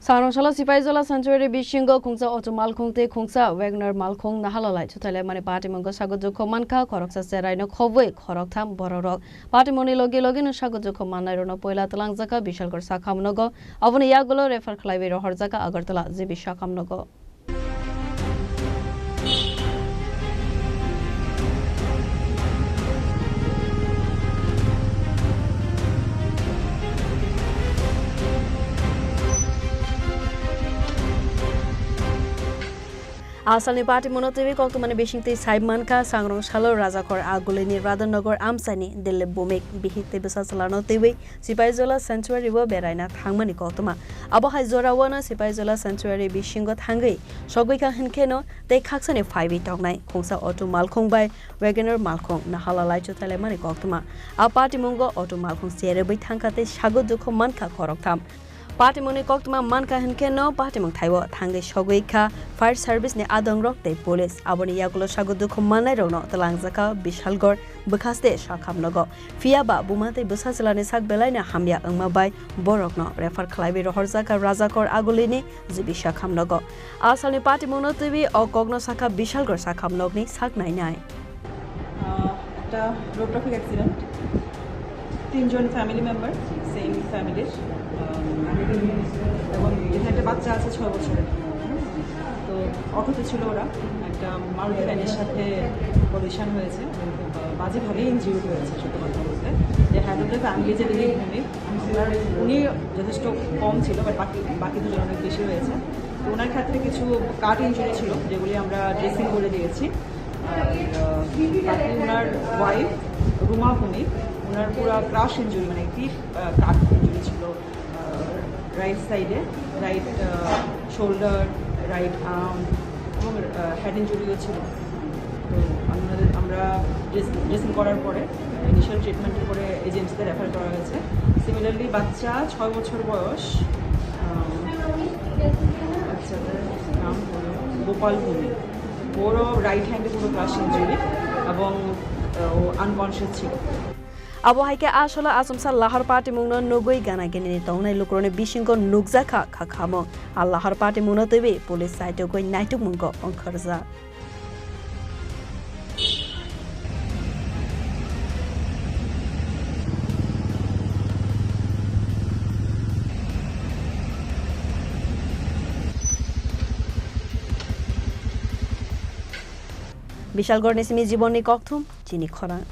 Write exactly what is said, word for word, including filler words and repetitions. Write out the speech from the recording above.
Sangrong salo Sipaijala Sanctuary bisingo khungsa auto malkhung tei khungsa Wagoner malkhung nahala lai chuthaile mani patimungo sago dukho mankha, khoroksa cheraino khobwi khoroktham bororok. Patimungni logi logino sago dukho mannairokno poila twlangjakha Bishalgarh sakhamnogo, aboni yagulo refer khlaiwi rohorjakha Agartala G B sakhamnogo. Asalni party muno twiwi koktwmani bisingtwi sai mankha, sangrong salo Rajakhor Agulini Radhanagar amchaini Dilip Bhumik bihik tei bwsajwlano twiwi Sipaijala Sanctuary o beraina thangmani koktwma. Abo hai jorao no Sipaijala Sanctuary bisingo thangwi sogwi kha hinkheno tei khaksani phaiwi tongnai khungsa auto malkhung bai Wagoner malkhung nahala lai chuthaile mani koktwma. A patimungo auto malkhung cherwi thangkha tei sago dukho mankha khoroktham. Patimungni koktwma mankha hinkheno patimung thaio thangwi sogwi kha fire service ni adongrok tei police. Aboni yagulo sago dukho mannairokno twlangjakha Bishalgarh bwkhaste sakhamnogo. Phiya ba buma tei bwsajwlani sak belaino hamya wngma bai borokno refer khlaiwi rohorjakha Rajakhor Agulini G B sakhamnogo. Asalni patimungno twiwi o kokno sakha Bishalgarh sakhamnokni sak nainai. আহ, একটা road traffic accident, তিনজন family member, same ফ্যামিলির। এবং এখানে একটা বাচ্চা আছে ছয় বছরের। তো অটোতে ছিল ওরা, একটা মারুতি ভ্যানের সাথে কলিশন হয়েছে। আহ, বাজেভাবেই ইনজিউর্ড হয়েছে, সত্যি কথা বলতে। যে হ্যান্ডেলটা ফ্যামিলি যে দিদি, উনি, ওনার, উনি যথেষ্ট কম ছিল, বাট বাকি, বাকি দুজন অনেক বেশি হয়েছে। তো ওনার ক্ষেত্রে কিছু কাট ইনজুরি ছিল, যেগুলি আমরা ড্রেসিং করে দিয়েছি। আর, আহ, বাকি ওনার ওয়াইফ রুমা ভৌমিক, ওনার পুরা ক্রাশ ইনজুরি, মানে ডিপ, আহ, কাট ইনজুরি ছিল, আহ, রাইট সাইডে, রাইট, আহ, শোল্ডার, রাইট আর্ম এবং, আহ, হেড ইনজুরিও ছিল। তো আমাদের, আমরা ড্রেস-, ড্রেসিং করার পরে, ইনিশিয়াল ট্রিটমেন্টের পরে এজেন্সিতে রেফার করা হয়েছে। সিমিলারলি বাচ্চা ছয় বছর বয়স, আহ, বাচ্চাটার নাম হলো গোপাল ভৌমিক। ওরও রাইট হ্যান্ডে পুরো ক্রাশ ইনজুরি এবং, আহ, ও আনকনসিয়াস ছিল। Abo hai khe a salo achomsa lahar patimungno nugwi gana ginini tongnai lukurokni bisingo nukjakha khakhamung. A lahar patimungno twiwi police saitugwi naitukmungo ongkhorjak. Bishalgarhni simi Jibonni kokthum, chini khorang.